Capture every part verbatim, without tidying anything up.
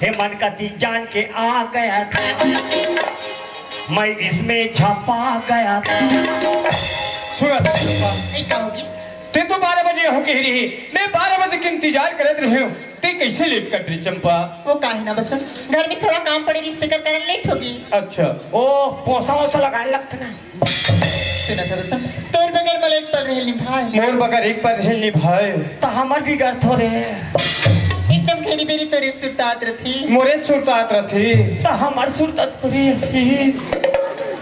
हे मन का ती जान के आ गया था, मैं इसमें छपा गया था। सुन, चंपा, नहीं कहोगी। ते तो बारह बजे हो कह रही, मैं बारह बजे के इंतजार करत रही हूँ, ते कैसे लेट कर रही चंपा? वो काहे ना बसंत, घर में थोड़ा काम पड़े, रिश्ते कर कारण लेट होगी। अच्छा। ओ, पोसा वोसा लगाए लगते ना। सुना था बसंत, तोर बगैर मोला एक पल रहल निभाए। मोर बगैर एक पल रहल निभाए। त हमर बिगड़ थोरे। एकदम घेरी बेरी तोरे सुरतात रथी। मोरे सुरतात रथी। त हमर सुरतात थोरे।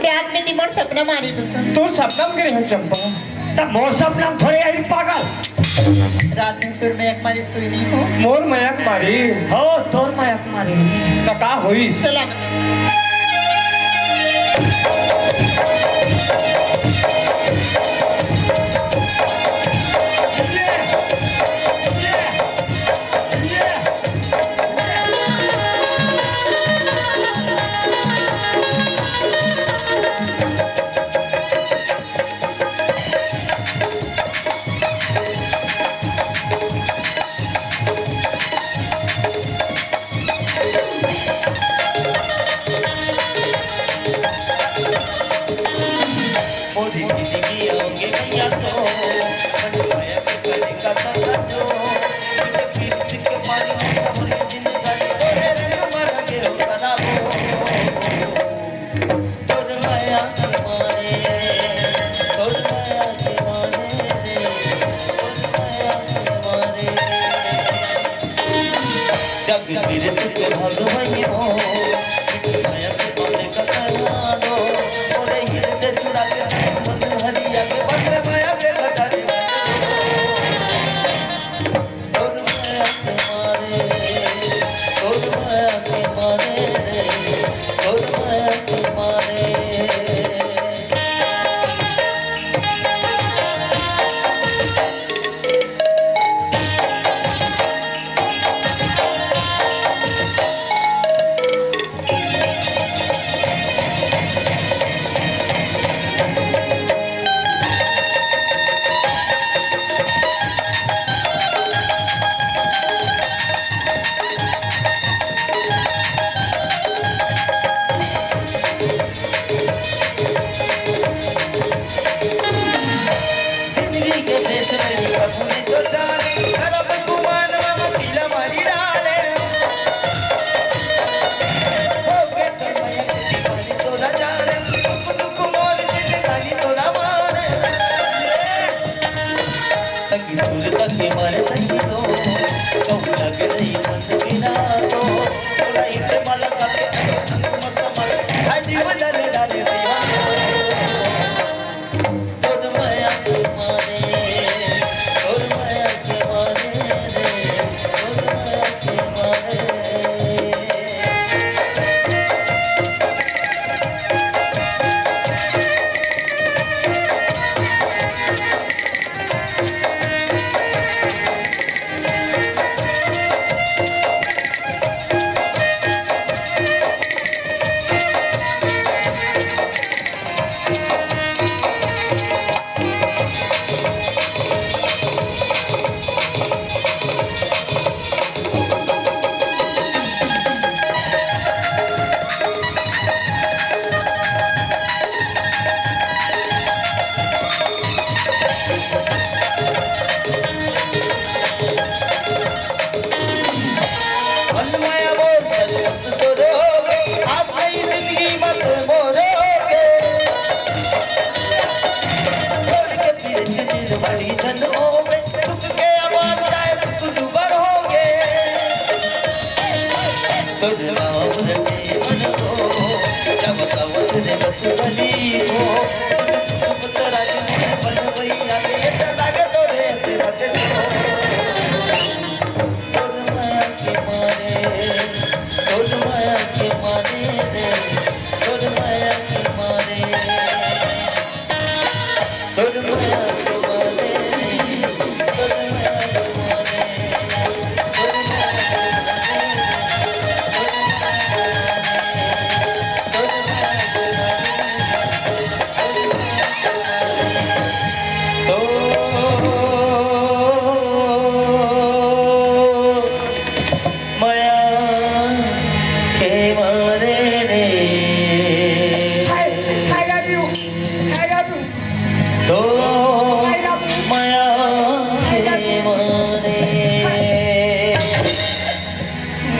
रात में ती मोर सपना मारी बसंत। तोर सपना में करे हो चंपा? त मोर सपना में थोरे आई पागल। रात में तोर मयक मारी सुई नहीं हो। मोर मयक मारी। हो, तोर मयक मारी। त का होई? चला बता।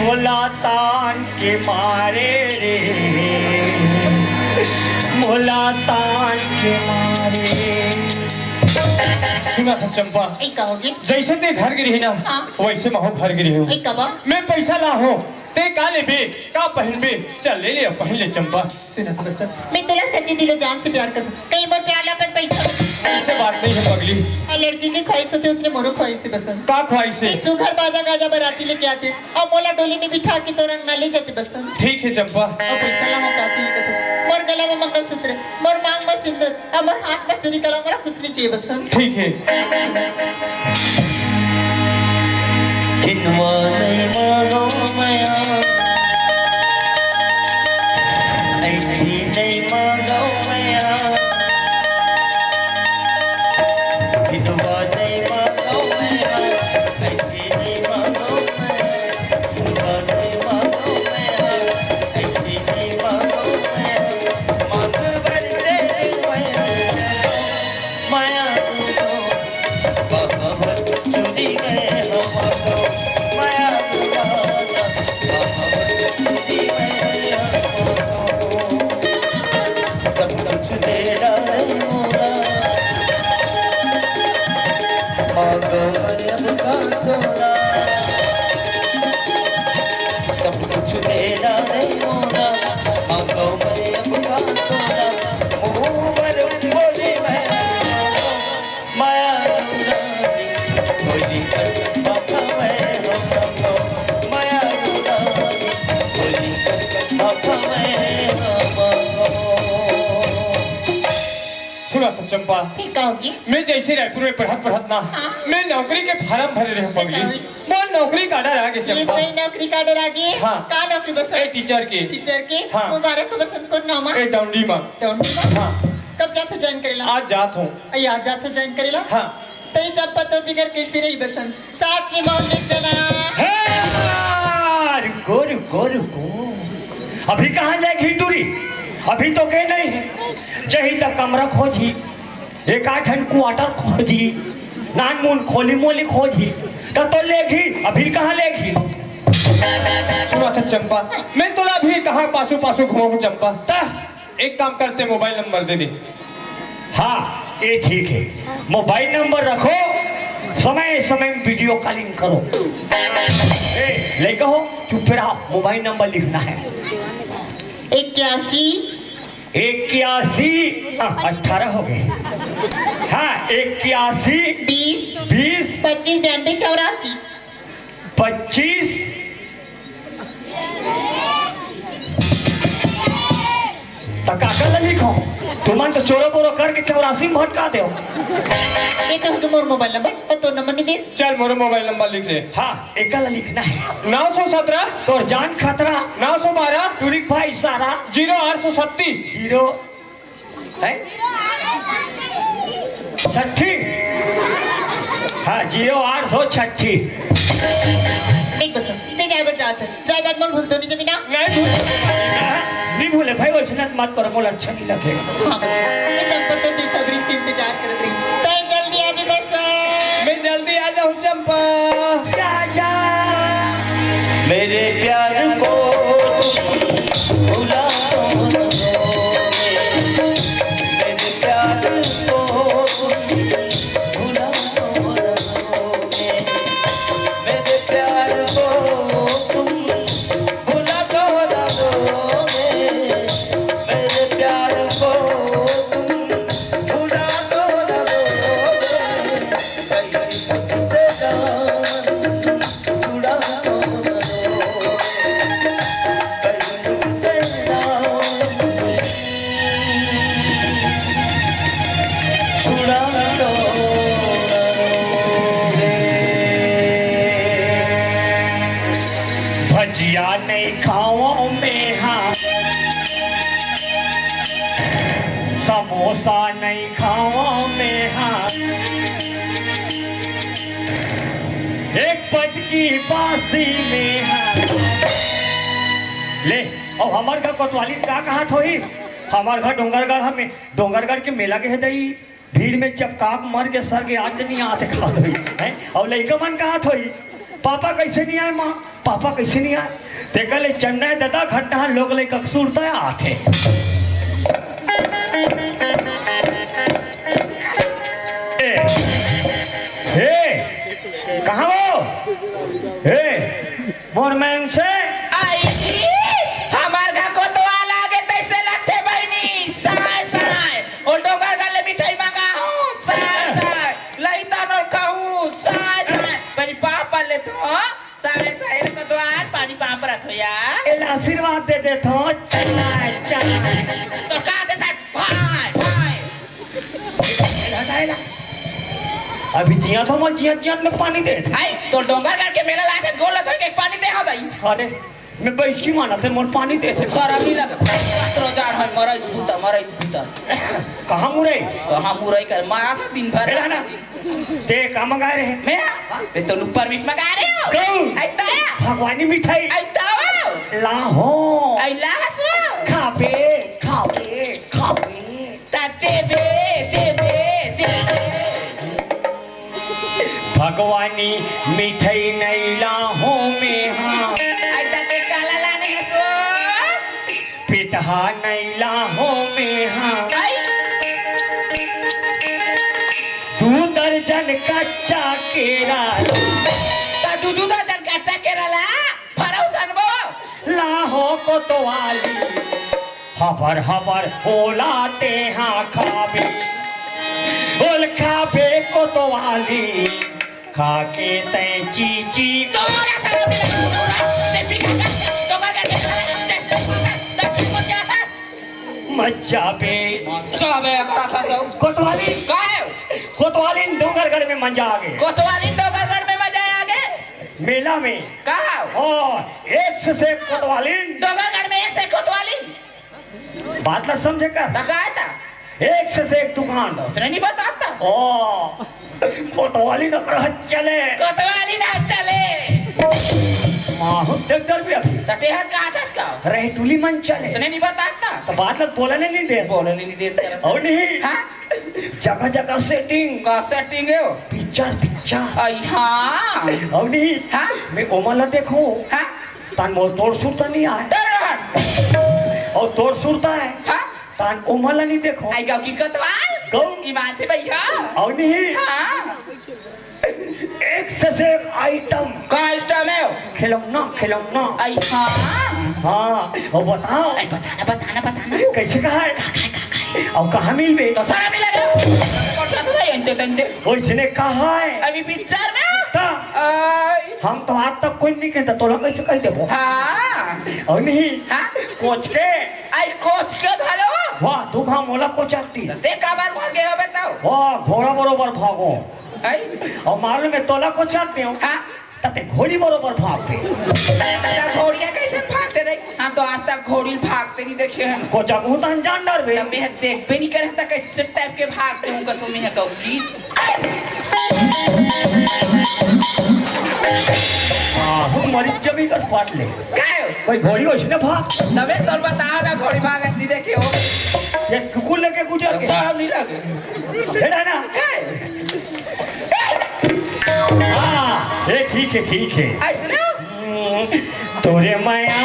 मोला तान के मारे रे, मोला तान के मारे। सुना था चंपा, ए, का होगे? जइसे तें घर गे रहे ना, हाँ। वइसे महूँ घर गे रहे हँव। ए, का बा? मैं पइसा लाहूँ, तें का लेबे, का पहिनबे, चल ले ले, पहिन ले चंपा। सुना था बस। मैं तोला सच्चे दिलो जान से प्यार करथँव। कहीं मोर प्यार ला अपन पइसा में अइसे बात नइ हे पगली। ए लड़की के ख्वाहिश होथे, उसने मोरो ख्वाहिश हे बसंत। का ख्वाहिश हे? ए सुघर बाजा गाजा बराती लेके आतिस, अउ मोला डोली में बिठा के तोर अंगना ले जाते बसंत। ठीक हे चंपा। अउ पइसा ला मोर का चाहिए कहिथस? मोर गला में मंगलसूत्र, मोर मांग में सिंदूर, अउ मोर हाथ में चूड़ी कला, मोला कुछ नइ चाहिए बसंत। ठीक हे। किनवा नइ मांगों मया, अइठी नइ मांगों मया, किनवा नइ मांगों मया, अइठी नइ मांगों मया, किनवा नइ मांगों मया, अइठी नइ मांगों मया, मांग बरसे मया, मया दूनो। सुना था चंपा, फिर का होगे? मैं जइसे रायपुर में पढ़त पढ़त ना, हाँ। मैं नौकरी के फारम भरे रहेंव पगली। मोर नौकरी के order आगे चंपा। नौकरी के order आगे? हाँ। का नौकरी बसंत? ए टीचर के। टीचर के? हाँ। मुबारक हो बसंत, कोन गाँव मा? ए डौंडी मा। डौंडी मा? हाँ। कब जाथस join करे ला? आज जात हँव। अई, आज जाथस join करे ला? हाँ। तई चंपा तोर बिगर कइसे रही बसंत? साथ में बहुत ले चला। हे यार, रुको, रुको, रुको। अभी कहाँ लेगही टूरी? अभी तो कहे नइ हे। जाही त कमरा खोजही, एक आध ठन quarter खोजही, नानमुन खोली मोली खोजही, त तो लेगही, अभी कहाँ लेगही? सुना था चंपा, मैं तोला अभी कहाँ पासू पासू घुमाहूँ चंपा? त एक काम कर, तें mobile number दे दे। हाँ, ये ठीक हे। Mobile number रखो, समय समय में video calling करो। ए, लइका हो, चुप रहा, mobile number लिखना हे। इक्यासी। इक्यासी, हाँ, अठारह होगे। हाँ, इक्यासी। बीस। बीस। पच्चीस बयानबे चौरासी। पच्चीस। त काकर ला लिखों? तुमन तो चोरो बोरो करके चौरासी में भटका देव। ए तो मोर mobile number, अउ तोर number नइ देस। चल, मोरो mobile number लिख ले। हाँ, एकर ला लिखना हे। नौ सौ सत्रह। तोर जान खतरा। नौ सौ बारह। टूरी भाई सारा। जीरो आठ सौ छत्तीस। जीरो है? छट्ठी। हाँ, जीरो आठ सौ छट्ठी। देख बस, तें जाए बर जात हस, जाए बाद मोला भूल तो नइ जबे ना? नइ भूले, नइ भूले भाई, वइसने मत कर, मोला अच्छा नइ लगे। हाँ बस, मैं चंपा तो बेसब्री से इंतजार करत रहिस, तैं जल्दी आबे बस। मैं जल्दी आ जाहूँ चंपा। जा, जा। मेरे प्यार को तुम भुला दो ना, मेरे प्यार को तुम भुला दो ना, मेरे प्यार को तुम भुला दो ना, मेरे प्यार को तुम भुला दो ना, कहीं मुझसे जान छुड़ा दो ना, कहीं मुझसे जान छुड़ा दो ना रे। भजिया नइ खावँव मेहा, समोसा नइ खावँव मेहा, एक पटकी बासी मेहा। ले, अउ हमर घर कोतवाली का कहत होही? हमर घर डोंगरगढ़, हमें डोंगरगढ़ के मेला गे हे दई, भीड़ में चपका के मर के सर के आग नइ आथे कहत होही, हैं? अउ लइका मन कहत होही, पापा कइसे नइ आय माँ? पापा कइसे नइ आय? तेकर ले चंडा ददा घंटा लोग ले ककसूरता आथे। ए, हे, कहाँ हो? हे, मोर मन से। आई जी, हमर घर कोतवाल आगे तइसे लगथे बहिनी, साय, साय। ओ डोंगरगढ़ ले मिठाई मंगाहूँ, साय, साय। लइता नोर कहूँ, साय, साय। पहली पाँव पर लेथों, साय, साय। एला कोतवाल पानी पाँव परत हो या। एला आशीर्वाद दे देथों, चाय, चाय। तो का दे साय, भाई, भाई। एला, एला, एला। अभी जियत हों, मैं जियत, जियत में पानी देथे। आई, तो डोंगरगढ़ के मेला लाथे, गोड़ ल धोय के पानी दे हो दई। अरे, मैं बइसकी मानथे, मोर पानी देथे। सरम नइ लगे। सतरो जान है, मरई भूता, मरई भूता। कहाँ मुरई? कहाँ मुरई कर? मारा था दिन भर। ए, ना, ना। ते का मंगाय रहे? मैं? हाँ? मैं तो ऊपर मिट मंगाय रहे हों। कौन? अइता। भगवानी मिठाई। अइता। लाहूँ। अइ लाहस। खाबे, खाबे, खाबे। ता देबे, देबे, देबे। भगवानी मिठाई नइ लाहूँ मेहा। अइता ते काला लाने हस ओ? पिठा नइ लाहूँ मेहा। आई। दू दर्जन कच्चा केरा। ता दू, दू दर्जन कच्चा केरा ला, फरऊ सनबो। लाहूँ कोतवाली। हबर हबर ओला तेहा खाबे। ओल खाबे कोतवाली। खाके तैं चीची। तोरा सारा मिला पूरा, ते बिना का, तो मर गया, दस, दस, दस, मर जाबे। जाबे करा था तो। कोतवाली। का है? कोतवाली डोंगरगढ़ में मजा आगे। कोतवाली डोंगरगढ़ में मजा आगे? मेला में। का? ओ, एक से, से एक कोतवाली। डोंगरगढ़ में एक से कोतवाली। बात ला समझे कर। त का है ता? एक से, से एक दुकान। तो उसने नहीं बताता। ओ, कोतवाली नकरा चले। कोतवाली ना चले। माहू देख डर भी अभी। त ते हर कहा था इसका? रहे टूली मन चले। उसने नहीं बताता। तो बात ला बोलने नहीं दे। बोलने नहीं दे सर। और नहीं। हाँ? जगह जगह सेटिंग। का सेटिंग है वो? Picture, picture. आई हाँ। और नहीं। हाँ? मैं ओमन ला देखूं। हाँ? तान मोर तोर सुरता नहीं आए। डर रहा। और तोर सुरता है। हाँ? तान ओमन ला नहीं देखो। आई गाँव की कोतवाल। गाँव। ईमान से भैया। और नहीं। हाँ। एक से, से एक आइटम। का आइटम है? खिलौना, खिलौना। आई हाँ। हाँ, और बताओ। आई बताना, बताना, बताना। कैसे कहा है? का, का, का, का? और कहाँ मिलबे? तो सारा मिला गया। कौन सा तो है? अंते, तंते। ओइसने कहा है। अभी पिक्चर में? ता। आई। हम तो आज तक कोई नहीं कहता, तोला कैसे कह देबो? हाँ। और नहीं? हाँ? कोच के? आई कोच के घलो? वाह, तू कहाँ मोला कोचाती? ते काबर वहाँ गए हो बताओ? वाह, घोड़ा बरोबर भागो। आई? और मालूम है तोला कोचाती हूँ? हाँ? तते घोड़ी बरोबर भागते। ता घोड़िया कैसे भागते देख? हम तो आज तक घोड़ी भागते नहीं देखे हैं। कोचा बहुत अनजान डर बे। तब मैं देखबे नहीं करे, ता कैसे टाइप के भागते हूँ, तो मैं कहूँगी। आहू मरीच जमी कर पाट ले। काय हो? कोई घोड़ी होइस ना भाग। तबे तोर बताओ ना घोड़ी भागत नहीं देखे हो। ये कुकुर लेके गुजर के। साहब नहीं लगे। हेड़ा ना। काय? हाँ, ये ठीक है, ठीक है। ऐसे ना? हम्म, तोरे माया।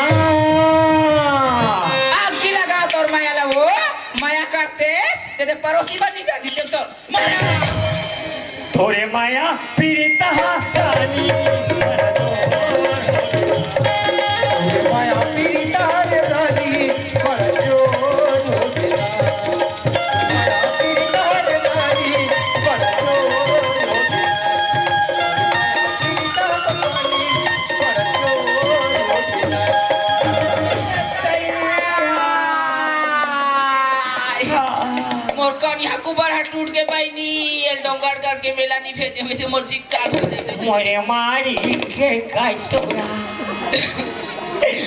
आग की लगा तोर माया ला वो। माया करते, तेरे पड़ोसी बन नहीं जाती, तेरे तो तोरे माया पीड़िता रानी। तोरे माया पीड़िता रे रानी, बड़ा जोर होता। माया पीड़िता रे रानी, बड़ा जोर होता। पीड़िता रानी, बड़ा जोर होता। मोर कनिहा कुबर ह टूट के बहिनी, ये डोंगरगढ़ के मेला नहीं भेजे, वैसे मोर जी काट हो जाते। मोरे मारी के कटोरा।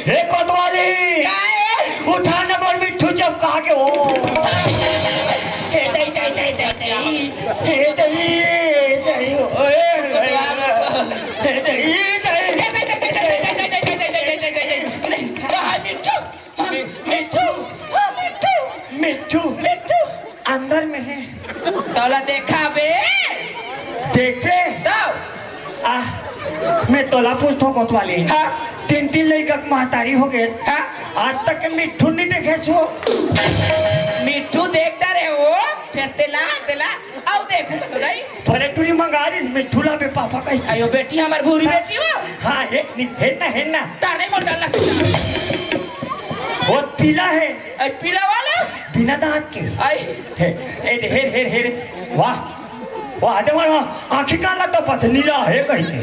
हे कोतवाली, काय? उठा न मोर मिट्ठू जब कहा के हो। हे दई, दई, दई, दई, दई। हे दई, दई, ओए। हे दई, दई। कहाँ मिट्ठू? मिट्ठू, मिट्ठू, मिट्ठू, मिट्ठू अंदर में है। तोला देखा बे? देखे? तो? आ, मैं तोला पूछथों कोतवाली। हाँ। तीन तीन लइका के महतारी हो गे। हाँ। आज तक के मिट्ठू नहीं देखे छो। मिट्ठू देख डरे हो, फिर तेला, तेला, अउ देखू तो नहीं। भले टूरी मंगा रही मिट्ठू ला बे पापा कही। अयो बेटी, हमर भूरी बेटी हो। हाँ, हे, नि-, हे ना, हे ना। तारे मोटा लगता। बहुत पीला है। अई पीला वाला? बिना दांत के। अई। हे, हे, हे, हे, हे, वाह। वाह, दे वाह, आँखी कान ला तो पथनीला है कही के।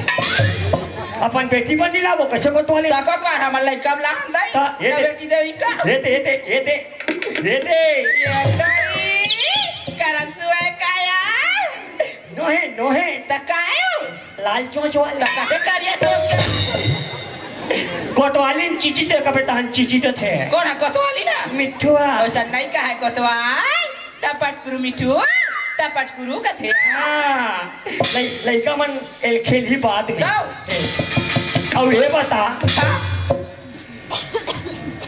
अपन बेटी बन नीला, वो कैसे कोतवाली? ताकत वार हमर लइका ला हंदाई। ता, ये ना दे। बेटी देवी का? ये दे, ये दे, ये दे। ये दे। ये दई, करसुआ काया। नोहे, नोहे। त कायो? लाल चोंच वाला। त कते करिया चोंच का? कोतवाली न चीची दे कबे तहन चीची दे थे। कौन है कोतवाली ना? मिठुआ। वैसा नहीं कहा है कोतवाल। टपट कुरु मिठू, टपट कुरु कथे। हाँ, लइ-, लइका मन एल खेल ही बाद में। जाओ। अउ ये बता, हाँ।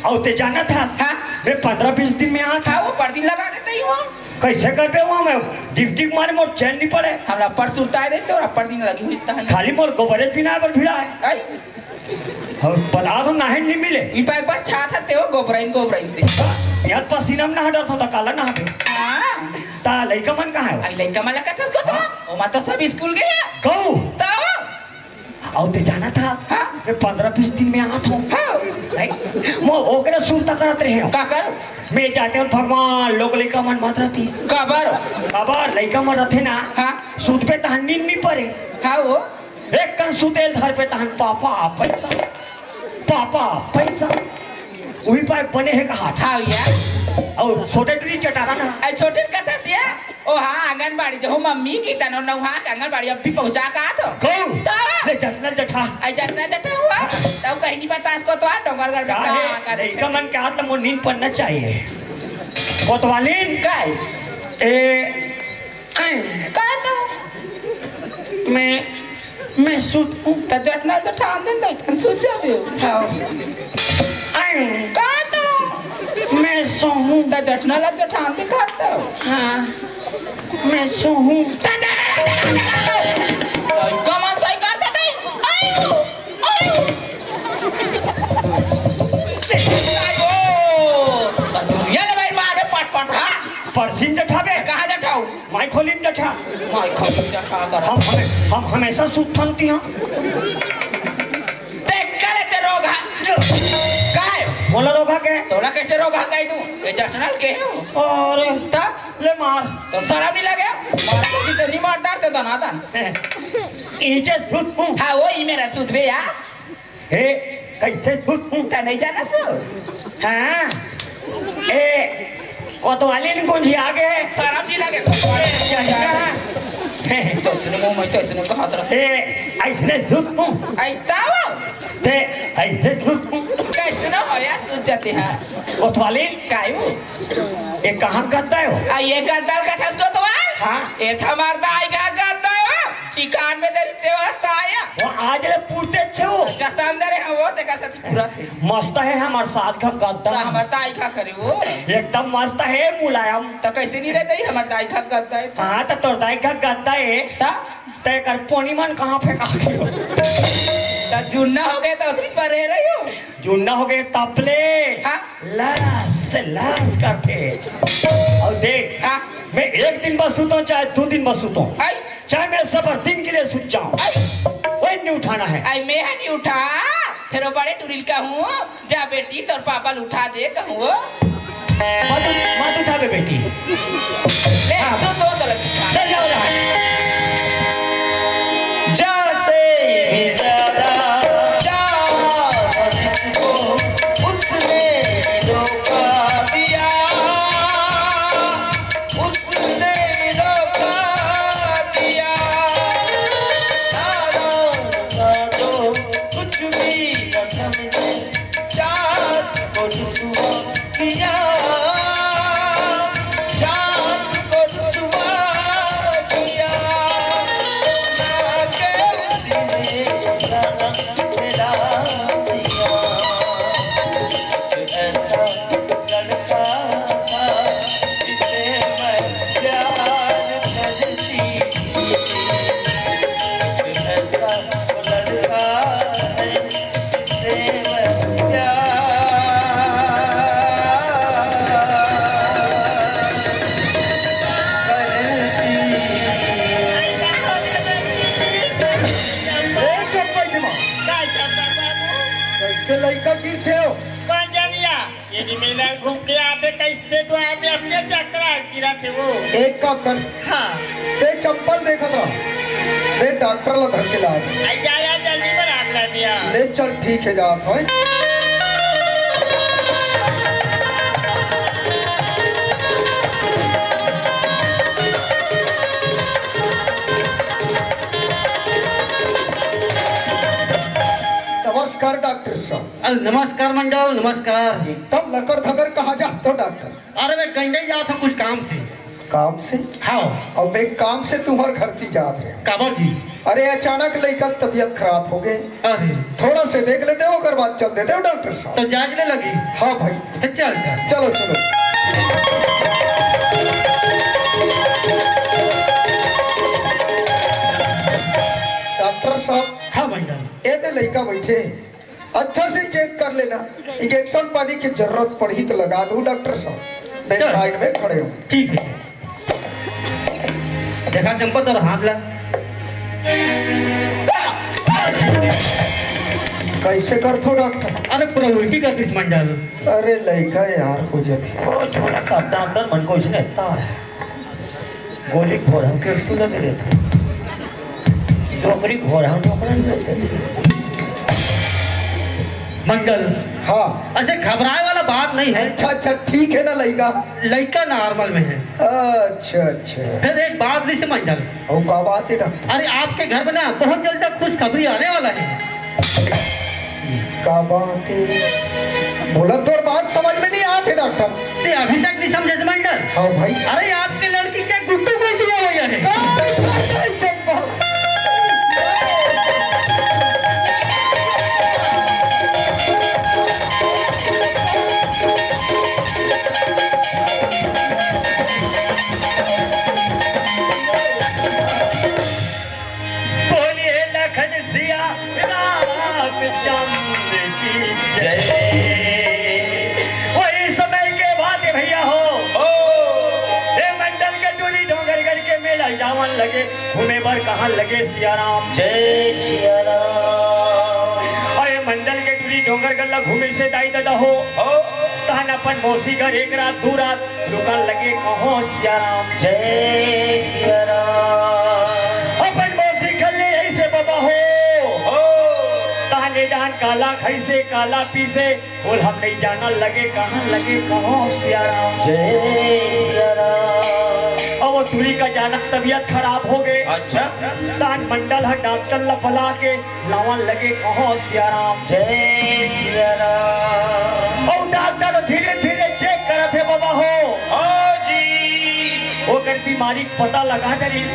अउ ते जानत हस, हाँ। मैं पंद्रह बीस दिन में आत हँव। हाँ, वो परदी लगा देते ही हो। कैसे करबे हुआ मैं? डिप डिप मारे मोर चैन नहीं पड़े। हमरा पर सुरता दे तो परदी लगी हुई तहन। खाली मोर गोबरे पीना पर भिड़ा है। आई। हम बता दो, नाहे नहीं मिले। ई पाइप अच्छा था, ते वो गोबराइन, गोबराइन ते। यार, पसीना में नहा डरता था, काला नहा पे। हाँ। ता लइका मन कहाँ है? आई लइका मन लगा था उसको तो। हाँ। ओ माता सब स्कूल गए हैं। कहू? तो? अउ ते जाना था? हाँ। मैं पंद्रह बीस दिन में आत हँव। हाँ। नहीं? मैं ओकरे सुरता करत रहे हँव। का कर? मैं जाते हँव भगवान, लोग लइका मन मत रहती। काबर? काबर? लइका मन रहते ना। हाँ। सूत पे तहन नींद नहीं पड़े। हाँ वो। एक कन सुतेल धर पे तहन पापा पैसा, पापा पैसा। उही पाए बने हे कहा था। हाँ यार। अउ छोटे टुरी चटारा ना। अरे छोटे कथा सिया। ओ हाँ, आंगनबाड़ी जो हो मम्मी की तनो नौहा के आंगनबाड़ी अब भी पहुंचा का तो। कहू? तो? ले जटनल जठा। अरे जटना जठा हुआ। तब कहीं नहीं बता इसको तो आ डोंगरगढ़ में का कहाँ है? का देखे? लइका मन के हाथ में मोर नींद पड़ना चाहिए। कोतवालिन? काय? ए, आए। का तो? मैं, मैं सुत हूँ। त जटना तो ठान दे, त इतन सुत जाबे हो। हाँ। आए। का तो? मैं सोहूँ। त जटना ला तो ठान दे, का तो? हाँ, मैं सोहूँ। त जटना ला तो ठान दे, का तो? कमन सही कर दे, आयो, आयो। आयो। त दुनिया ले भाई मारे पट पट, हाँ? परसिन जठाबे। कहाँ जठाऊ? माई खोली में जठा। माई खोली में जठा कर। हम, हम, हम हमेशा सुत थंगती हाँ। देख, करे ते रोग हा। काय? मोला रोग हा के? तोला कैसे रोग हा कही तू? ये जठनल के हो? अरे। तब? ले मार। तो शरम नहीं लगे? मार को जितनी मार डालते दनादन। इजे सुत हूँ। हाँ, वो ही मेरा सुत बे यार। हे, कैसे सुत हूँ? त नहीं जाना सो? हाँ। ए, कोतवालिन कुंजी आगे। शरम नहीं लगे कोतवालिन कुंजी आगे। हे। तो सुनो, मैं तो सुनो कहा था। ए, ऐसने सुत हूँ। ऐसा हो? ते, ऐसे सुत हूँ। कैसे ना हो यार, सुत जाते हैं। कोतवालिन? कायू? ये कहाँ गद्दा हो? आ, ये गद्दा का था कोतवाल? हाँ। ये था हमार दाई का गद्दा हो। इकान में देरी तेवरस ताया। वो आज ले पूरते छे वो। जता अंदर है वो, देखा सच पूरा थे। मस्त है हमार साथ का गद्दा। तो हमार दाई का करे वो। एकदम मस्त है, मुलायम। तो कैसे नहीं रहते ही हमार दाई का गद्दा है? हाँ, तो तोर दाई का गद्दा है। ता? ते कर पोनी मन कहाँ फेंका गयो? तो जुन्ना हो गए तो उतरी पर रह रही हो। जुन्ना हो गए तपले। हाँ। लस, लस करते। और देख, हाँ। मैं एक दिन बस सुतों, चाहे दो दिन बस सुतों, आई। चाहे मैं सबर दिन के लिए सुत जाऊं, आई। कोई नहीं उठाना है। आई, मैं नहीं उठा, फिर वो बड़े टुरिल का हूँ, जा बेटी, तोर पापा ल उठा दे, कहूँ वो। मत, मत उठाबे बेटी। ले, हाँ। सो दो तो लगी। चल जाओ यहाँ। जैसे भी ज्यादा चाहा जिसको, उसने ही धोखा दिया, उसने ही धोखा दिया। तारों का जो कुछ भी न समझे, चांद को रुसवा किया, चांद को रुसवा किया, ना के उसने सनम मिला दिया। ऐसा लड़का था जिसे मैं प्यार करती थी, ऐसा लड़का ये मेला घूम के आते, कैसे तो आदमी अपने चक्कर आ गिरा थे वो। एक काम कर, हाँ। ते चप्पल देखत रह, मैं डॉक्टर ला धर के लात हँव। आई जा, या जल्दी बर आग ला मिया। ले चल, ठीक है, जात हँव। नमस्कार डॉक्टर साहब। अरे नमस्कार मंडल, नमस्कार। एकदम लकर धकर कहाँ जात हो डॉक्टर? अरे मैं गंडई जात हँव कुछ काम से। काम से? हाँ। अउ मैं काम से तुम्हर घर ती जात रहेंव। काबर जी? अरे अचानक लइका के तबीयत खराब हो गे। अरे। थोड़ा से देख लेते हो, ओकर बाद चल देते हो डॉक्टर साहब। तो जांच ले लगी? हाँ भाई। तो चल जा। चलो, चलो। डॉक्टर साहब। हाँ मंडल। ए दे लइका बइठे। अच्छा से चेक कर लेना, इंजेक्शन पानी के जरूरत पड़ही त लगा दूँ डॉक्टर साहब। मैं चल। साइड में खड़े हूँ। ठीक है। देखा चंपा, तोर हाथ ला। कैसे करथो डॉक्टर? अरे पूरा उल्टी कर दिस मंडल। अरे लइका यार, हो जाती। ओ छोरा सा डॉक्टर मन को इसने इतना है। गोली घोर हम कैप्सूल दे देते। डोकरी घोर हम डोकरा दे देते। मंडल। हाँ। ऐसे घबराए वाला बात नहीं है। अच्छा, अच्छा, ठीक है ना लइका? लइका नॉर्मल में है। अच्छा, अच्छा। फिर एक बात नहीं से मंडल। अउ का बात है डॉक्टर? अरे आपके घर में ना बहुत जल्द खुशखबरी आने वाला है। का बात है? बोला, तोर बात समझ में नहीं आत हे डॉक्टर। ते अभी तक नहीं समझे मंडल? हाँ भाई। अरे आपके लड़की के गुड्डू गुड्डिया हो गया है। का? चंपा। बोलिए लखन सिया रामचंद्र की जय। वही समय के बात है भैया हो। ओ। ए मंडल के टूरी डोंगरगढ़ के मेला जावन लगे, घूमे बर कहाँ लगे सिया राम। जय सिया राम। अरे मंडल के टूरी डोंगरगढ़ ला घूमे से दाई दादा हो। ओ। तहन अपन मौसी घर एक रात दू रात रुकन लगे कहो सिया राम। जय सिया राम। अपन मौसी घर ले ऐसे बाबा हो। ओ। तहन ए डाहन काला खइसे काला पीसे, बोल हम नहीं जानन लगे कहाँ लगे कहो सिया राम। जय सिया राम। अब वो टूरी का अचानक तबीयत खराब हो गए। अच्छा। तहन मंडल ह डॉक्टर ला बला के लावन लगे कहो सिया राम। जय सिया राम। अउ डॉक्टर धीरे धीरे चेक करत हे बाबा हो। हाँ जी। ओकर बीमारी के पता लगा डरिस।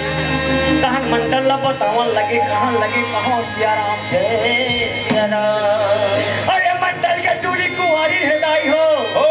तहन मंडल ला बतावन लगे कहाँ लगे कहो सिया राम। जय सिया राम। अरे मंडल के टूरी कुंवारी हे दाई हो। ओ।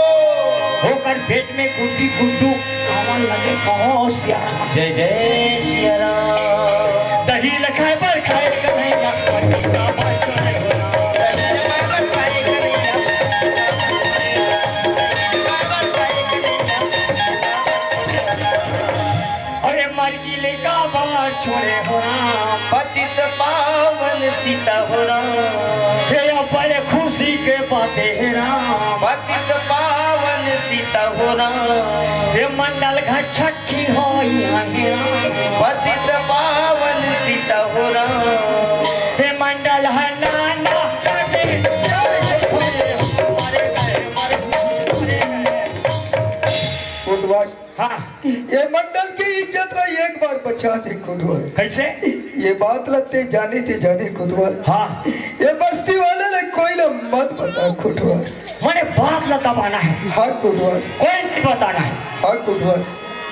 ओकर पेट में गुड्डी गुड्डू आवन लगे कहो सिया राम। जय जय सिया राम। दही ल खाए बर खाए कन्हैया, पपीता बर खाए हो राम। दही ल खाए बर खाए कन्हैया, पपीता बर खाए हो राम। दही ल खाए बर खाए कन्हैया, पपीता बर खाए हो राम। अरे मरगी ले का बार छोड़े हो राम। पतित पावन सीता हो राम। हे या बड़े खुशी के बाते हे राम। पतित पावन सीता हो राम। हे मंडल घर छठी होई हे राम। पतित पावन सीता हो राम। हे मंडल हर नाना। कोटवा। हाँ। ये मंडल के इज्जत ला एक बार बचा दे कोटवा। कैसे? ये बात ला ते जाने ते जाने कोटवा। हाँ। ये बस्ती वाले ले कोई ला मत बता कोटवा। मने बात ला दबाना है। हाँ कोटवा। कोई नहीं बताना है। हाँ कोटवा।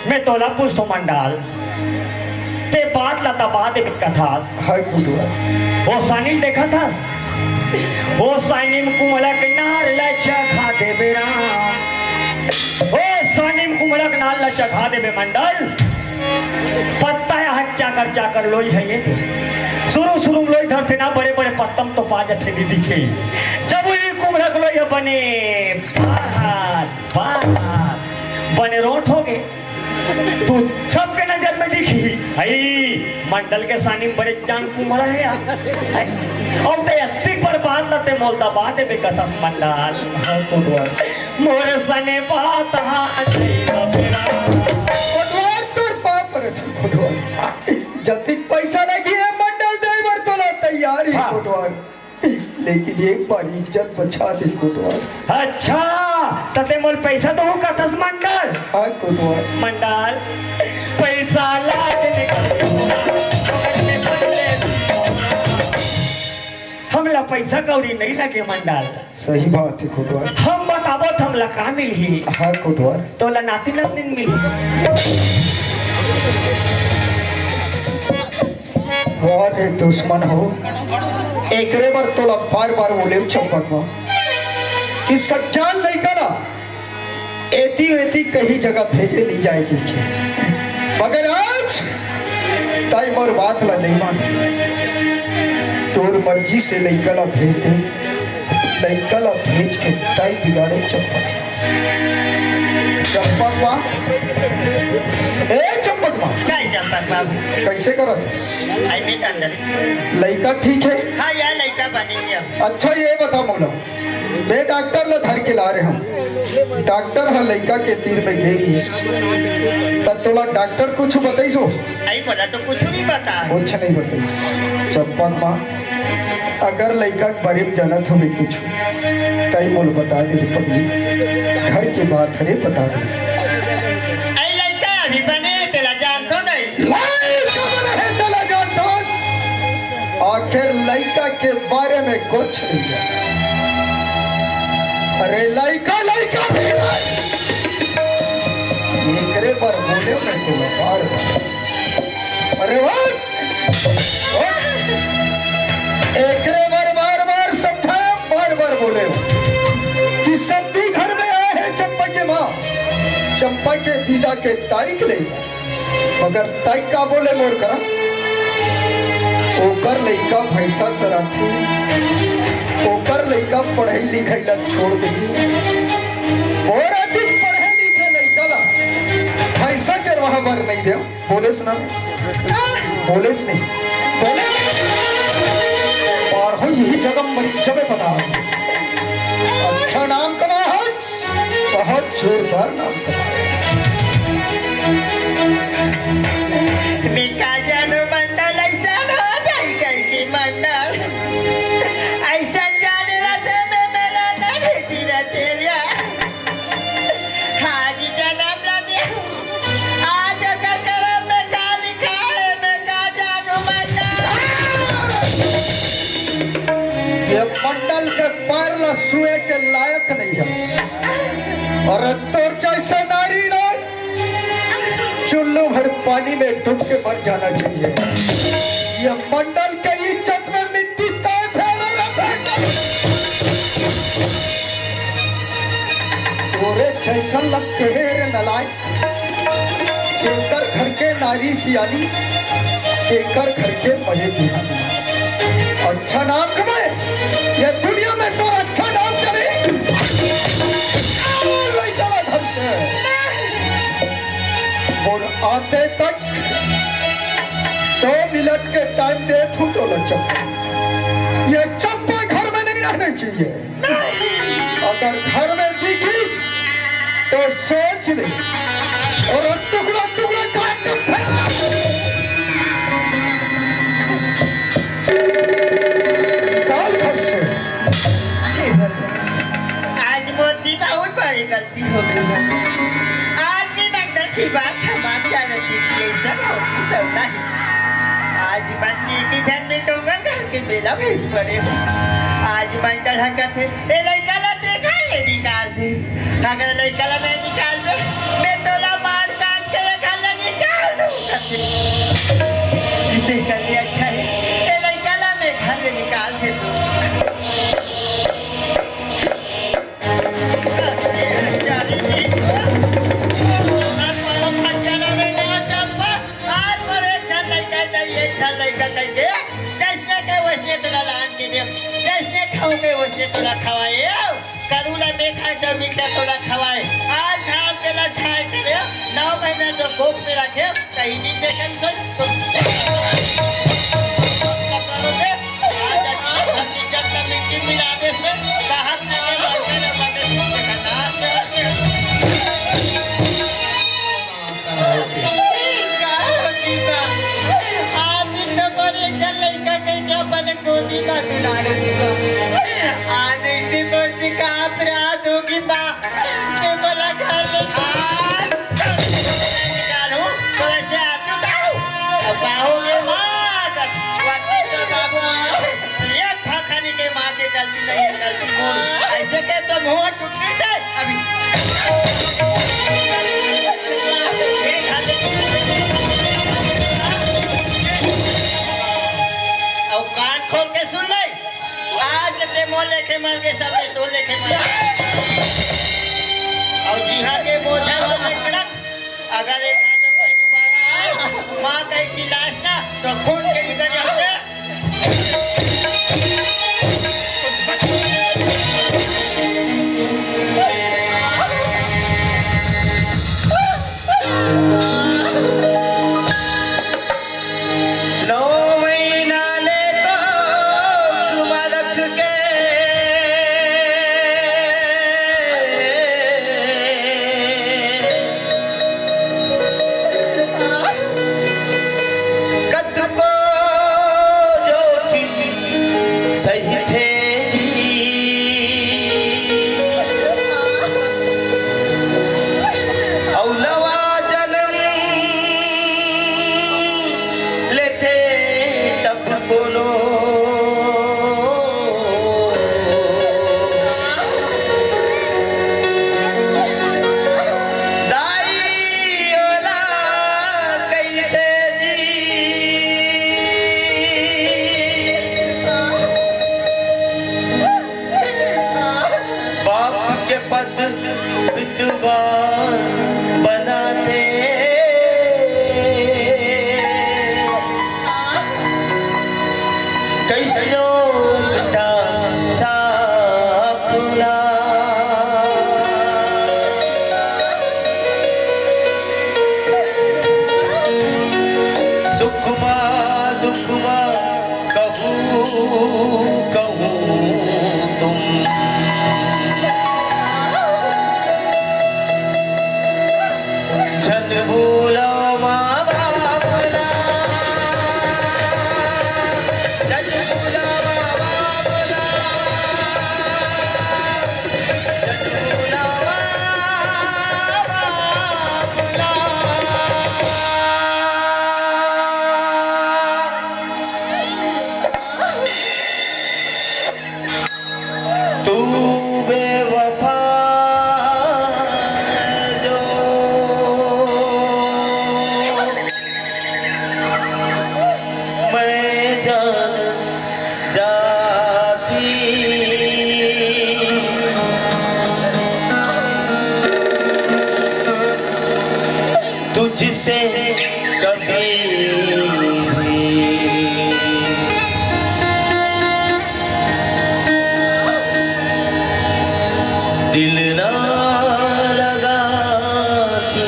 मैं तोला पूछथों मंडल, ते बात ला दबा देबे कथस। हाँ कोटवा। ओ सानी ल देखत हस? ओ सानी म कुमला के नार ला चखा देबे राम। ओ सानी म कुमला के नार ला चखा देबे मंडल। पत्ता हे हच चाकर चाकर लोई हे ये दे। शुरू शुरू म लोई धरथे ना, बड़े बड़े पत्ता म तो पा जथे, नहीं दिखे। जब वो कुमला के लोई ह बने बारह बारह बने रोंठ हो गे। तू सबके नजर में दिखही, हई मंडल के सानी में बड़े जान कुमड़ा हे यार। अउ ते अतिक बड़ बात ला ते मोल दबा देबे कथस मंडल। हाँ, कोटवा। मोर सने बात हा नहीं बबेरा। कोटवार तोर पाँव परत हँव कोटवार। जतिक पैसा लगही ए मंडल देय बर तोला तैयार ही हाँ। कोटवार। लेकिन एक बार इज्जत बचा दे कोटवार। अच्छा, त तें मोला पैसा देहू कथस मंडल? हाँ कोटवार। मंडल, पैसा ला दे। हमला पैसा कौड़ी नहीं लगे मंडल। सही बात हे कोटवार। हम बताबो त हमला का मिलही? हाँ कोटवार। तोला नाती नतनीन मिलही। वाह रे दुश्मन हो, एकरे बर तोला बार बार बोलेंव चंपकमा कि सज्जन लइका ला एती वेती कहीं जगह भेजे नहीं जाय कहिके। मगर आज तैं मोर बात ला नहीं माने। तोर मर्जी से लइका ला भेज दे, लइका ला भेज के तैं बिगाड़े चंपक। चंपकमा, ए चंपकमा, काय चंपक बाबू? कइसे करत हस? आई मैं कांदली। लइका ठीक हे? हाँ यार, लइका बने हे अब। अच्छा ये बता मोला, मैं डॉक्टर ला धर के ला रहे हँव। डॉक्टर ह लइका के तीर में गे रहिस, त तोला डॉक्टर कुछ बताइस हो? आई मोला तो कुछ नहीं बता। कुछ नहीं बताइस। चंपकमा, अगर लइका के बारे में जानत होबे कुछ, तैं मोला बता दे रे पगली। घर के बात हरे, बता दे। आई लइका अभी बने, तेला जानथों नहीं। लइका बने हे, तेला जानथोस? आखिर लइका के बारे में कुछ नहीं जाने। अरे लइका, लइका भी नहीं। एकरे बर बोलेंव मैं तोला बार बार। अरे उठ, उठ। एकरे बर बार बार समझाएंव, बार बार बोलेंव कि समधी घर में आय हे चंपा के माँ, चंपा के बिदा के तारीख ले। मगर तैं का बोले मोर करा? ओकर लइका भैंसा चराथे, ओकर लइका पढ़ई लिखई ला छोड़ दे। मोर अतिक पढ़े लिखे लइका ला भैंसा चरवाहा बर नहीं देंव। बोलेस ना? बोलेस नहीं? बोले? अउ हो इही जगह मरी जबे बता। अच्छा नाम कमा हस। बहुत जोरदार नाम था। मैं का जानों मंडल अइसन हो जाही कहिके मंडल। अइसन जाने रहते मैं मेला नहीं भेजी रहते भैया। आज जनम ला दे। आज ओकर करम में का लिखा हे, मैं का जानों मंडल। ये मंडल के पैर ला सुए के लायक नहीं हे। अउ तोर जइसे नारी ला चुल्लू भर पानी में डूब के मर जाना चाहिए। ये मंडल के इज्जत में मिट्टी तय फैला रहा है। तोरे जइसन लगथे रे नलायक। जेकर घर के नारी सियानी, तेकर घर के मरे बिहानी। अच्छा नाम कमाए, ये दुनिया में तोर अच्छा नाम चले। आ, लइका ला घर से। अउ आते तक दो मिनट के टाइम देथों तोला चंपा। ये चंपा घर में नहीं रहने चाहिए। अगर घर में दिखिस तो सोच ले, अउ टुकड़ा टुकड़ा काट के फेंक दे। डाल घर से। आज मोर से बहुत बड़ी गलती हो गई है। आज भी मंडल की बात हमार जानत थी कि अइसन होही सब नहीं। आज मन के एक झन में डोंगरगढ़ के मेला भेज पड़े हो। आज मंडल ह कथे, ए लइका ला तें घर ले निकाल दे। अगर लइका ला नहीं निकालबे, मैं तोला मार काट के ये घर ले निकाल दूँ कथे। तेकर ले अच्छा हे, ए लइका ला मैं घर ले निकाल देथों। आज मोर एक झन लइका चाहिए, एक झन लइका कहिके, जइसने के वइसने तोला लान के देव, जइसने खाहूँ के वइसने तोला खवाए। करू ला मैं खाए, जमीन ला तोला खवाए। आज घाम के ला छाए करे, नौ महीना जो कोख में रखे, कहीं दिन देखे तो, तो पकड़ो दे। आज अपनी इज्जत का मिट्टी मिला दे से, बाहर से के लड़के ने मने तुम देखा नाच में मुंह टूट गई से अभी। अउ कान खोल के सुन ले, आज ते मोर लेखे मर गे, सब ते तोर लेखे मर गे। अउ जिहां के बोझा हो लेके रख, अगर ए घर में कोई दोबारा आए, माँ कही चिल्लास ना, तो खून के निकल जाते। नौ महीना ले कोख म रख के कतको जोखिम सहिथे जी। अउ नवा जनम लेथे तब कोनो दाई ओला कहिथे जी। बाप के पद पितवा बनाथे। कइसनो मिटा छापला। सुख मा दुख मा कहूँ कहूँ तुम झन भूलव माँ बाप ला। झन भूलव माँ बाप ला। झन भूलव माँ बाप ला। तू बेवफा जो मैं जान जाती। तुझसे कभी भी दिल ना लगाती।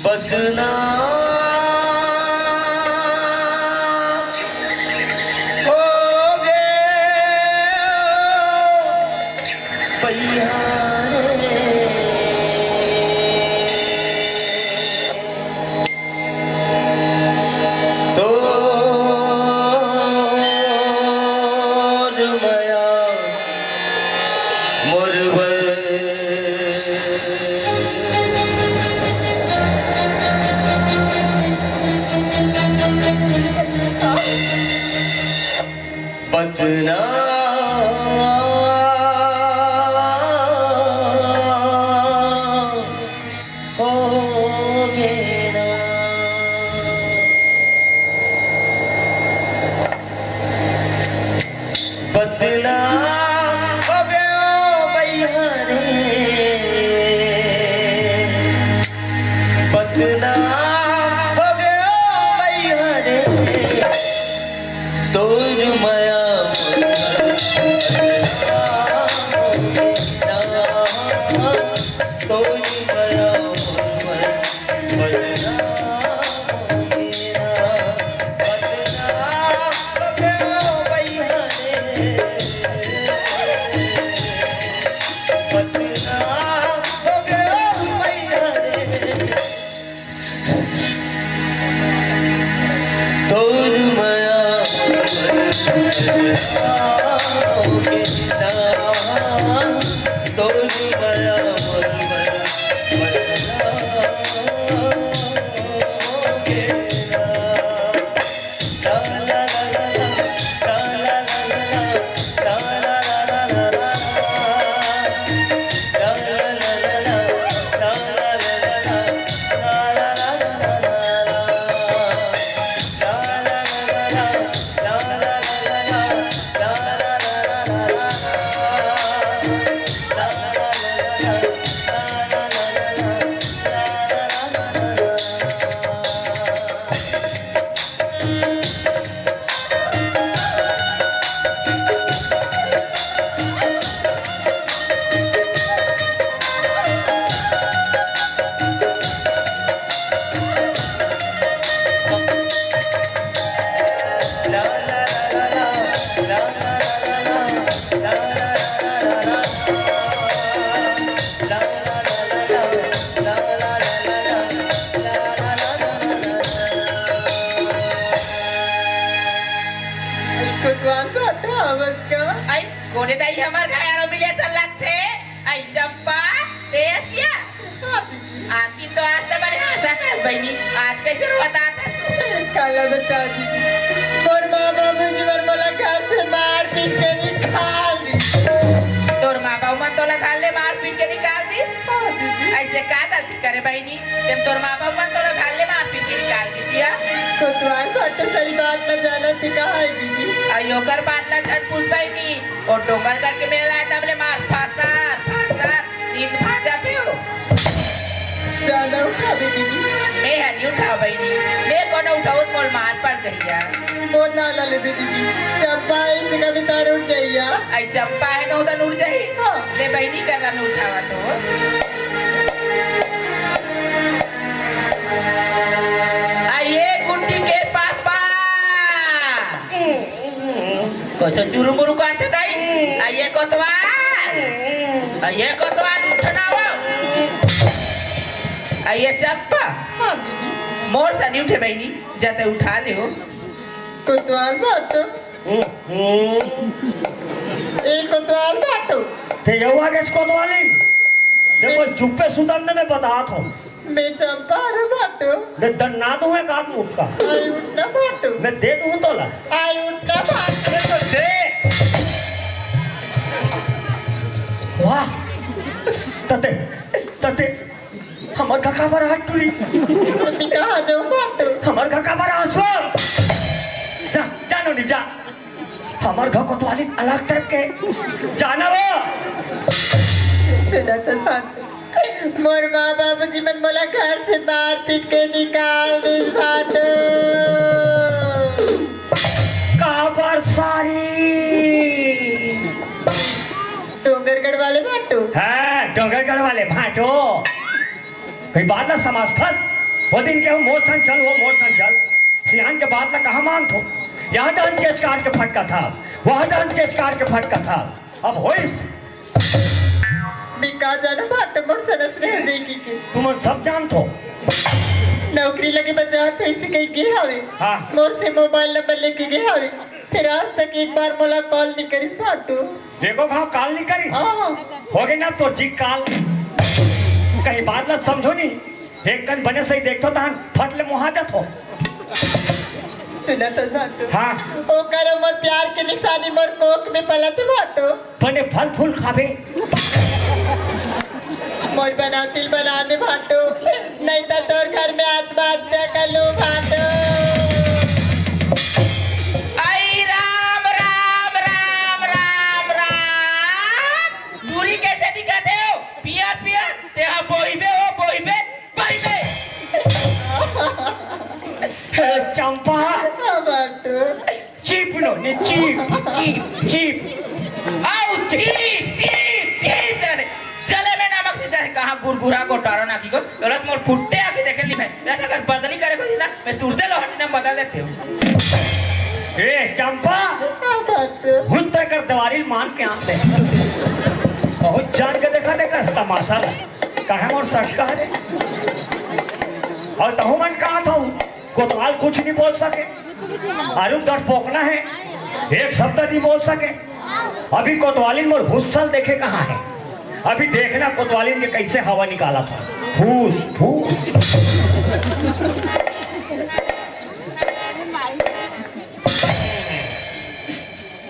बदनाम होगे पइहा रे। तोर मया मोर बर बदनाम होगे ना। बदनाम होगे ओ बइहा रे, बदनाम होगे ओ बइहा रे। तोर मया मोर बदनाम होगे ना, तोर मया मोर बदनाम होगे ना, बदनाम होगे ओ बइहा रे। बदनाम होगे ओ बइहा रे। तोर मया होगे ना, तोर मया मोर बदनाम होगे कोतवाल भाटो आवत का? आई, कोने दाई हमर घर आरो मिले असन लगथे। आई चंपा, ते असिया? हाँ दीदी। आखिर तो आज तो बड़े हंसा कर बहिनी, आज कैसे रोवत आत हस? काला बता दीदी, मोर माँ बाबूजी मन मोला घर से मार पीट के निकाल दिस। तोर माँ बाबू मन तोला घर ले मार पीट के निकाल दिस? हाँ दीदी। ऐसे का गलती करे बहिनी? तेन तोर माँ बाप मन तोला घर ले मार पीट के निकाल दिस या? कोतवाल भाटो सही बात ला जानत हे का है दीदी? अई ओकर बात ला झट पूछ बहिनी। ओ डोंगरगढ़ के मेला लाए तब ले मार फासर, फासर, नींद भाग जाथे हो। जाना उठाबे दीदी। मैं हर नहीं उठाओ बहिनी। मैं कोनो उठाऊँ त मोर मार पड़ जहिया। मोर नाला लेबे दीदी। चंपा ऐसे कभी तार उठ जहिया। आई चंपा है कहूँ त उठ जही। हाँ। ले बहिनी कर रहा मैं उठावा तो। आइए गुड्डी के पापा। कइसे चुरुमुरु करथे दाई? आइए कोतवाल। आइए कोतवाल, उठना हो। आइए चंपा। हाँ दीदी। मोर सन नहीं उठे बहिनी, जाते उठा ले हो। कोतवाल भाटो। हम्म। ए कोतवाल भाटो। ते यऊ आगे से कोतवालिन। देखो, चुप्पे सुतन दे, मैं बतात हूँ। मैं चंपा हरँव भाटो। मैं दन्ना दूँ एक आध मुक्का। आई उठना भाटो। मैं दे दूँ तोला। आई उठना भाटो। अरे तो दे। वाह। तते, तते। हमर घर काबर आस टूरी? त पिता आ जाओ बात। हमर घर काबर आस वो? जा, जा नोनी, जा। हमर घर कोतवालिन अलग टाइप के। जाना वो? सुना तो बात। मोर माँ बाबूजी मन मोला घर से मार पीट के निकाल दिस बात। काबर सारी? डोंगरगढ़ वाले भाटो। हाँ, डोंगरगढ़ वाले भाटो। कई बात ला समझथस। वो दिन के मोर संग चल, वो मोर संग चल। सियान के बात ला कहाँ मानथो? यहाँ डहन चेचकार के फटकथस, वहाँ डहन चेचकार के फटकथस। अब होइस। मैं का जानँव भाटो मोर सन अइसने हो जाही कहिके। तुमन सब जानथो। नौकरी लगे बर जात हों अइसे कहिके गे हवे। हाँ। मोर से मोबाइल नंबर लेके गे हवे। फिर आज तक एक बार मोला कॉल नहीं करिस भाटो। देखो घाव काल नहीं करी। हाँ। हो गए ना तो जी काल। कहीं बात ला समझो नहीं। एक कन बने सही देखथो तहन फट ले मुहा जाथो। सुना तो भाटो। हाँ। ओकर मोर प्यार के निशानी मोर कोख में पलत भाटो। बने फल फूल खाबे। मोर बनौतिल बना दे भाटो, नहीं तो तोर घर में आत्महत्या कर लूं भाटो। आई राम, राम, राम, राम, राम। दूरी कैसे दिखा दे हो? पियर, पियर, ते हा बोहिबे हो, बोहिबे, बोहिबे। हे चंपा। हाँ, भाटो। चीप लो, ने चीप, चीप, चीप। आओ, चीप, चीप, चीप, तेरा दे। चले मैं नमक सीधा है, कहाँ गुरगुरा गोटारा नाकी को, गलत मोर फुट्टे आके देखे ली मैं। मैं तो अगर बदली करे को ना, मैं तुरते लोहटी नाम बदल देते हूँ। ए, चंपा। हाँ, भाटो। भूत तय कर दीवारी मान के आते। बहुत जान के देखा, देखा तमाशा। कहे मोर सट कहा रे। और तहु मन कहा था, कोतवाल कुछ नहीं बोल सके। अरु डरपोकना है, एक शब्द नहीं बोल सके। अभी कोतवालिन मोर हुस्सल देखे कहाँ है? अभी देखना कोतवालिन के कैसे हवा निकाला था। फूल, फूल।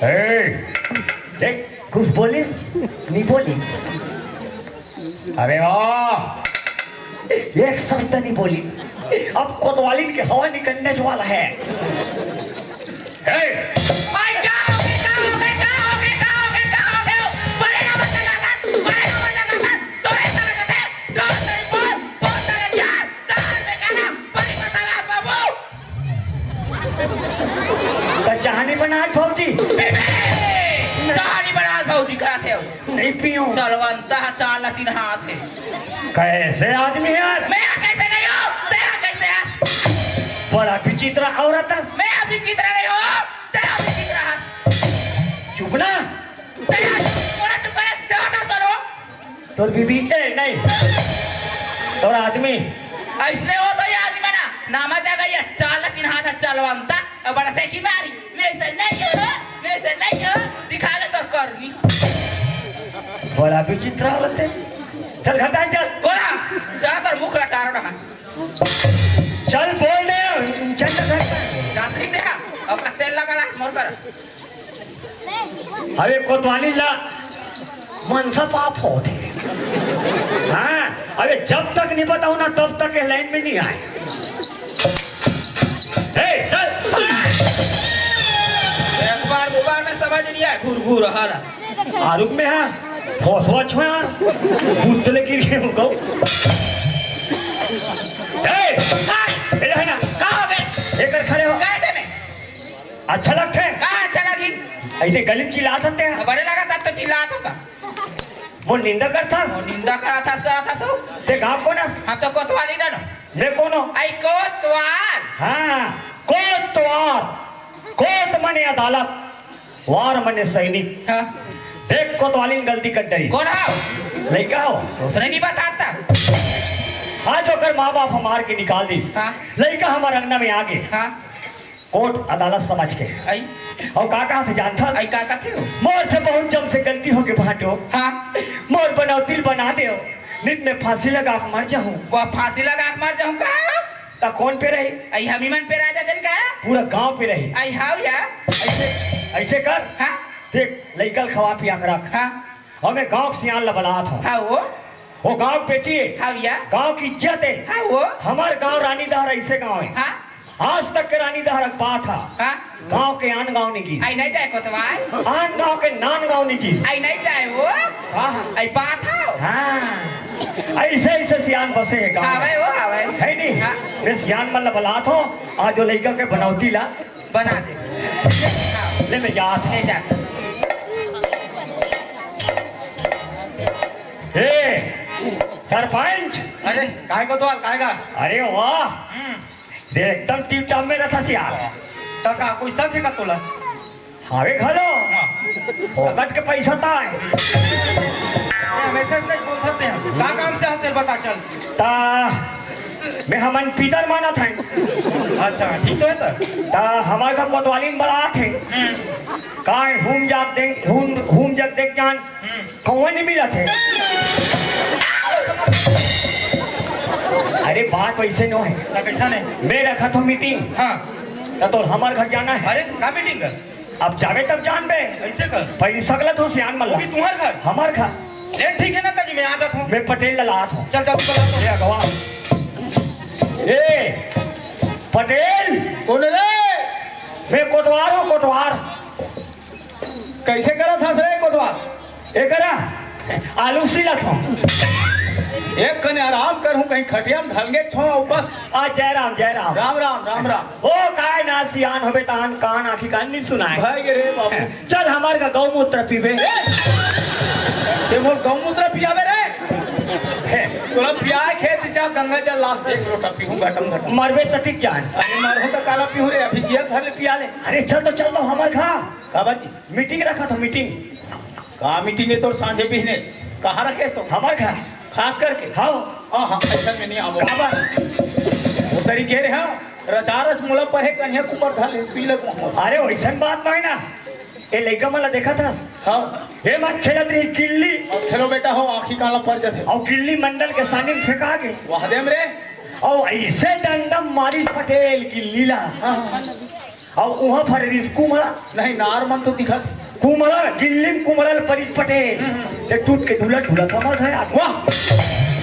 ए, देख, कुछ बोलिस? नहीं बोली। अरे वाह! एक शब्द नहीं बोली। अब कोतवालिन के हवा निकलने वाला है। हे! भाई, क्या हो गया, क्या हो गया, क्या हो गया, क्या हो गया, क्या हो गया? बड़े ना बच्चा का था, बड़े ना बच्चा का था, तो ऐसा लगा था, तो तेरे बोल, बोल तेरे चार, चार में गाना, बड़ी मसाला बाबू। चाह नहीं बनात भौजी? चाह नहीं बनात भौजी, कहत हे। नहीं पीऊं। चलवंता ह चाह ला चिन्हात हे। कैसे आदमी यार? मैं कैसे नहीं हूँ, तेरा कैसे है? बड़ा विचित्र औरत है। मैं विचित्र नहीं हूँ, तेरा विचित्र है। चुप ना। तेरा थोड़ा चुप करे, ज्यादा करो। तोर बीबी, ए, नहीं। तोर आदमी। ऐसने हो तो ये आदमी ना, नामा जगह ये चाल चिन्हात हे चलवंता, अब बड़ा से की मारी, वैसे नहीं हो, वैसे नहीं हो, दिखा दे तोर करनी। बड़ा विचित्र औरत है। चल घटा चल। कोला, चल तोर मुख रटार रहा। चल बोल दे, चल तो घर पर। जात नहीं देखा, अब तेल लगा ला, मोर कर। अबे कोतवाली ला मनसा पाप होत हे। हाँ, अबे जब तक नहीं बताऊं ना, तब तक ये लाइन में नहीं आए। ए, चल। एक बार, दो बार में समझ नहीं आए, घुर घुर हाला। आरुक में हाँ, फोसवा छो यार, बुद्धले गिर गए हो गौ। ए, ए, है ना? का हो गए? एकर खड़े हो। का दे में? अच्छा लगथे? का अच्छा लगी? ऐसे गली में चिल्लात हते हैं। तो बड़े लगा तब तो चिल्लात होगा। वो निंदा करथस? वो निंदा करथस, करथस हो? ते गाँव कोन हस? हम तो कोतवाली ना नो। मैं कोनो? आई कोतवाल। हाँ, कोतवाल। कोत मने अदालत, वार मने सैनिक। हाँ। देख कोतवालिन गलती कर डरी। कोन हो? लइका हो। उसने नहीं बताता। आज ओकर माँ बाप हमार के निकाल दी। हाँ। लइका हमार अंगना में आगे। हाँ। कोर्ट अदालत समझ के। आई। अउ का कहत हे जानथस? आई का कहत हे? मोर से बहुत जम से गलती होगे भांटो। हाँ। मोर बनौती ल बना देव, नित में फांसी लगा के मर जाहूं। को फांसी लगा के मर जाहूं का? त कोन पे रही? आई हमी मन पे राजा जन का? पूरा गांव पे रही। आई हाव या। ऐसे, ऐसे कर। हाँ। देख, लइका ल खवा पिया के रख। हाँ। अउ मैं गांव के सियान ल बलात हूं। हाँ वो। वो गांव के बेटी हे। हाँ भैया। गांव के इज्जत हे। हाँ वो। हमार गांव रानीदहर ऐसे गांव हे। हाँ। आज तक के रानीदहर के बात हे। हाँ। गांव के आन गांव नहीं गिस। आई नहीं जाए कोतवाल। आन गांव के नान गांव नहीं गिस। आई नहीं जाए वो। हाँ। आई बात हे। हाँ। ऐसे, ऐसे सियान बसे हे गांव में। हवे वो, हवे। हे नहीं? हाँ। मैं सियान मन ल बलात हूं, आज वो लइका के बनौती ला बना दे। ले मैं जात हूं। ले जा। ए, सरपंच। अरे, काय कोतवाल, काय का? अरे वाह। हम्म। देख, एकदम टिप टॉप में रथस यार। त का, कोई शक हे का तोला? हावे घलो। हाँ। फोकट के पैसा ताय। ए, मैसेज नहीं बोल सकते हैं। का काम से हस तेल बता चल। ता, मैं हमन पीतर मानत हन। अच्छा, ठीक तो हे त? ता, हमार घर कोतवालिन बलात हे। हम्म। काय हूम जाग देख, हूम, हूम जग देख जान। हम्म। कौन नहीं मिलत हे? अरे बात वैसे नो हे। त कैसा नहीं? मैं रखत हूं मीटिंग। हाँ। त तोर हमार घर जाना हे। अरे, का मीटिंग हे? अब जाबे तब जानबे। कैसे कर? पहली सकलत हो सियान मल्ला। वो भी तुम्हार घर? हमार घर। ले ठीक हे ना, तजी मैं आ जात हूं। मैं पटेल ला लात हूं। चल, चल, चल, चल। ए अगवा। ए, पटेल। कोन रे? मैं कोटवार हूं, कोटवार। कैसे करत हस रे कोतवाल? एकरा आलू सिलत हूं। एक कने आराम करहूं, कहीं खटिया में ढल गे छो अउ बस। आ, जय राम, जय राम। राम राम, राम राम। ओ, काय ना सियान होबे तहान कान आंखी कान नहीं सुनाय। भाई रे बाबू। चल, हमार का गौमूत्र पीबे। ए! ते मोर गौमूत्र पियाबे रे? हे। तोला पियाय खेत जा, गंगा जल लास दे, एक लोटा पीहूं, घटम घटम। मरबे ततिक जान। अरे मरहूं त काला पीहूं रे, अभी जिया घर ले पिया ले। अरे चल तो चल तो हमार घर। काबर जी? मीटिंग रखत हूं, मीटिंग। का मीटिंग हे तोर सांझे बिहने? कहाँ रखे सो? हमार घर। खास करके? हाँ। हाँ, हाँ, ऐसा में नहीं आवो। काबर? वो तरी गे रे, हाँ, रचारच मोला परे कन्हैया कुमार धर ले, सुई लगवा मोर। अरे, वैसन बात नहीं ना। ए लइका मन ला देखत हस? हाँ। ए मन खेलत रही गिल्ली। अब खेलो बेटा हो, आँखी काला पड़ जाथे। अउ गिल्ली मंडल के सानी में फेंका गे। वाह देम रे। अउ ऐसे डंडा मारिस पटेल गिल्ली ला। हाँ, हाँ। अउ उहाँ फररिस कुम्हड़ा। नहीं, नार मन तो दिखत हे। कुम्हड़ा, गिल्ली में कुम्हड़ा ल परिस पटेल। हम्म, हम्म। ते टूट के ढुलत ढुलत हमर घर आ गे। वाह,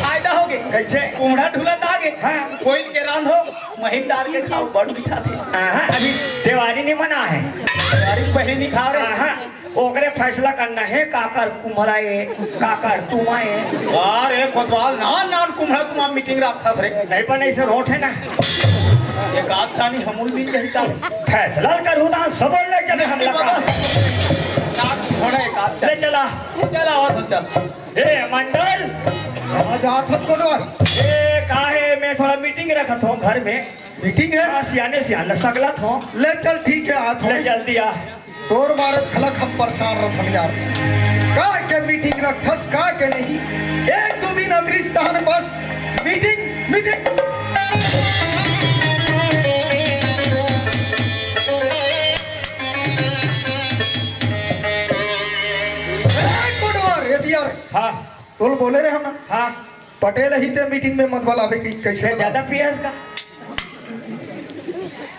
फायदा हो गे। कैसे? कुम्हड़ा ढुलत आ गे। हाँ। कोइल के रांधो, महीन डाल के खाओ, बड़ मीठा थे। हाँ, अभी देवारी नहीं मना हे। देवारी पहले नहीं खा रहे। हाँ, ओकरे फैसला करना हे, काकर कुम्हड़ा ए, काकर तुमा ए। अरे कोतवाल, नान नान कुम्हड़ा तुमा मीटिंग रखथस रे। नहीं, पर नहीं से रोट हे ना। एक आध चानी हमू ल मिल जाही का? फैसला ल करहू दान सबो ल ले चले हमला का। ना, थोड़ा एक आध ले चानी। चला। चला, और चल। ए मंडल। कहाँ जात हस कोटवार? ए काहे, मैं थोड़ा मीटिंग रखत हूँ घर में। मीटिंग है? हाँ, सियाने सियान ल सकलत हूँ। ले चल, ठीक है, आत हूँ। ले जल्दी आ। तोर मारे घलक हम परेशान रथन यार। का के मीटिंग रखस, का के नहीं? एक दो दिन अतिरिक्त तहन बस मीटिंग, मीटिंग। ए, कोटवार, ये दिया रे। हाँ। तोल बोले रे हम ना। हाँ। पटेल ही ते मीटिंग में मत बलावे कि कैसे ये बलावे? ज्यादा पियस का?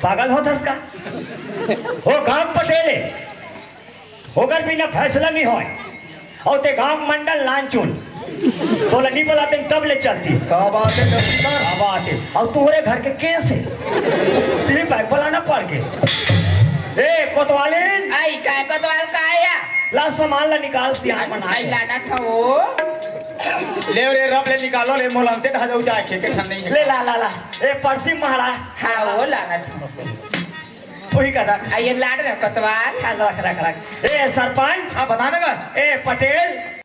पागल होत हस का? हो गांव पटेल हे, ओकर बिना फैसला नहीं होय। और ते गांव मंडल लांचुन, तोला नहीं बलाते तब ले चलती। का बात है चौकीदार? का बात है? और तोरे घर के केस है, तीन भाई बुलाना पड़ के। ए कोतवालिन, आई काय कोतवाल का आया? ला सामान ला निकाल, सियान बना आई के। लाना था वो। ले रे, रब ले निकालो रे, मोला अंते ढा जाऊ जाए के, के ठन नहीं है। ले ला, ला, ला। ए, परसी महाराज। हाँ, वो लाना था। वही का रख। आ, ये लाड रख, कोतवाल। हाँ, रख, रख, रख। ए, सरपंच। हाँ, बता ना का? ए, पटेल।